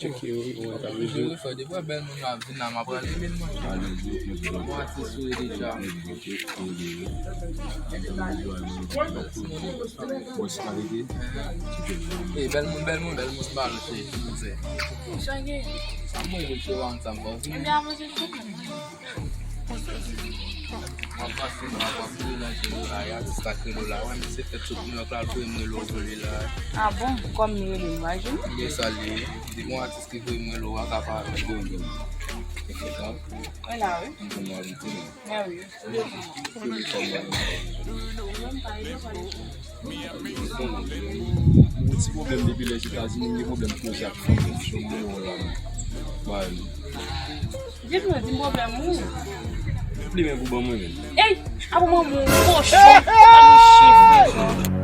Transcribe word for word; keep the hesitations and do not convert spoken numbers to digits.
Tcheke, wi, wi, ta vle di. Wi, frè, depi w wè bèl moun yo ap vin la, m ap rale men mwen. Bon, atis ou ye deja. Bon, sa vle di. Eh, bèl moun, bèl moun, bèl moun, bal, se, se. Sa mwen, je suis en train de. M ap pase, m ap pase nan Jeno la, y a atis la k rele w la. Wè, misye fè tout New York la, l voye m rele w pou li la. Ah bon? Kòm li rele m, imajine. Li salye. Li bon atis ki voye m rele w a, ka pale. Bon, bon. Mwen la, wi. Mwen la, wi. Mwen, wi. Mwen ti pwoblèm depi Lèzetazini, m gen pwoblèm koze ak fanm yo, m wè la. Bay. Di m, di m pwoblèm ou. Plimen pou ban mwen menm. Ey, ap mwen moun kochon, pa nou chif.